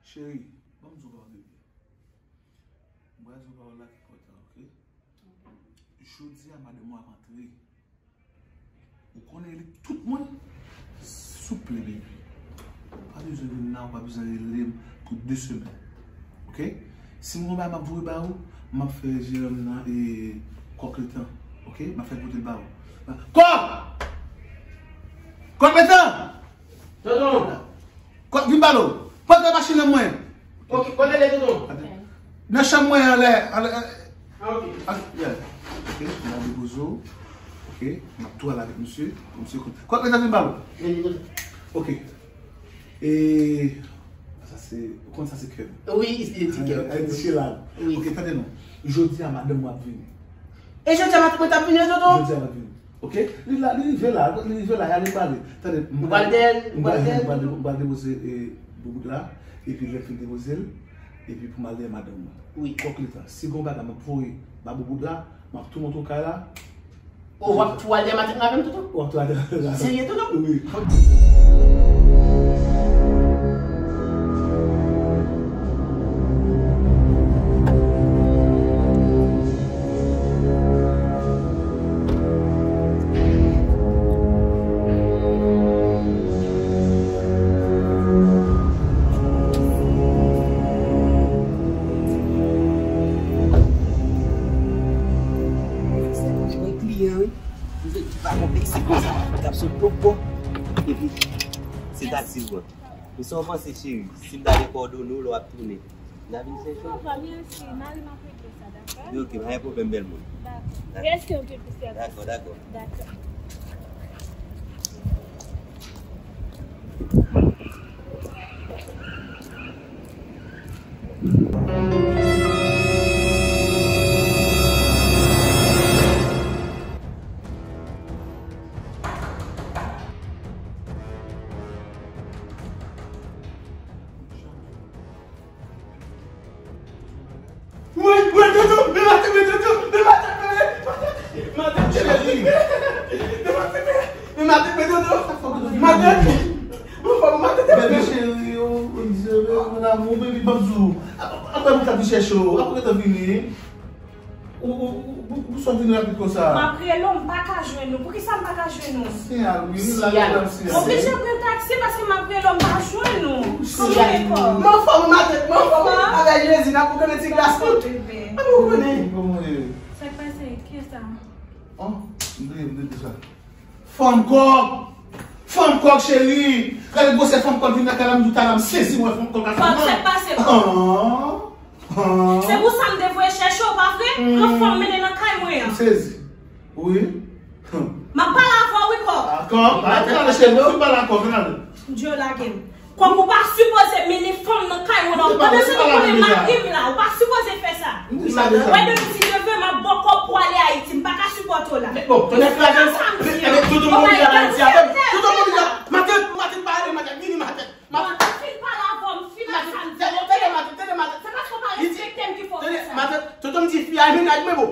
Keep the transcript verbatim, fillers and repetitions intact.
Cheri, ban m di w yon pawòl, bebe. M pral di w pawòl la ki enpòtan, oke? Jodi a, madanm ou ap antre. Ou konnen li tout mwen? Souple, bebe. Ou pa bezwen vin la, ou pa bezwen rele m pou de semèn. Oke? Si m gen yon bagay m ap voye ba ou, m ap fè jeran m nan e kòk letan. Oke? M ap fè pote l ba ou. Kòk! Kòk letan! Tonton! Kòk, vin ba l. Pran nan machin nan mwen. Ok, kote l ye, tonton? Nan chanm mwen anlè, anlè. Ah, ok. Ah, yeah. Ok, m a depoze w. Ok, m ap tou al avèk misye. Misye konn. Kòk letan vin ba l. Vin, vin. Ok. E sa se, ou konn sa se kè m. Wi, se ti kè m. Ay, ti chela. Wi. Ok, tande non. Jodi a, madanm ou ap vini. E jodi a, madanm mwen t ap vini, tonton? Jodi a, l ap vini. Ok? Li la, li rive la, li rive la, y ale pale. Tande, m pral, m pral, m pral depoze, e, boubout la, epi lè m fin depoze l, epi pou m al dèyè madanm mwen. Wi. Kòk letan, si gon bagay m ap voye ba boubout la, m ap tou monte w kay la. O, w ap tou al dèyè madanm avè m, tonton? W ap tou al dèyè madanm. Serye, tonton? Wi. Mwen kliyan, wi. Mwen pa konplekse konsa. Mwen t ap sot poko. Epi, se taksi l pran. Men sa w panse, cheri? Si m ta gen kòdone w, lè w ap tounen, n a vin chèche w? Sa va, mèsi. Mari m ap regle sa, dakò? Ebyen, oke, pa gen pwoblèm, bèl moun. Dakò. Dakò. Reste un peu plus. Dakò, dakò. Dakò. Wi, wi, tonton, men maten, men tonton, men maten, men maten, men maten, cheri. Men maten, men maten, men tonton, maten, anfòm, maten, bebe cheri, oh, mon Dieu, mon amour, baby, ban m di w. Apre, apre, mwen ta vin chèche w, apre, mwen ta vini. Ou, ou, ou, ou, ou sot vin rapid konsa? M ap rele w, m pa ka jwenn ou. Poukisa m pa ka jwenn ou? Senyè, wi, nou la, nou la, Senyè. M oblije pran taksi paske m ap rele w, m pa jwenn ou. Kòman e kò? M anfòm, maten, m anfòm. Avèk Jezi, n ap pran ti glas. Dakò, bebe. Kòman ou konnen? Kòman ou ye? Sa k pase? Kiyès sa? Oh, m bliye, m bliye sa. Fanm kòk! Fanm kòk, cheri! Gade gwosè fanm kòk vin nan kay la, m di w talè a, m sezi, mwen, fanm kòk la. Kòk, sa k pase, kòk? Ah, ah. Se pou sa m te voye chèche w, pa vre? Pran fanm mennen nan kay mwen an. M sezi. Wi. M ap pale avè w, wi, kòk. Ah, kòk, ah, vin ale, cheri, vin pale a kòk, vin ale. Dye lage m. Kòk, ou pa sipoze mennen fanm nan kay mwen la. Pandan se nou konnen mari m la, ou pa sipoze fè sa. Wè, demen si Dye vle, m ap ba w kòb pou ale Ayiti. M pa ka sipòte w la. Bon, se pa sa m di. Tout moun vin al Ayiti avè m. Tout moun vin al. Maten, maten, pa ale, maten, vini, maten. Bon, m fin pale avè w, m fin al sa m di, oke? Se paske w pa respekte m ki fè w fè sa. Maten, tonton m di fi a mennaj mwen, bon.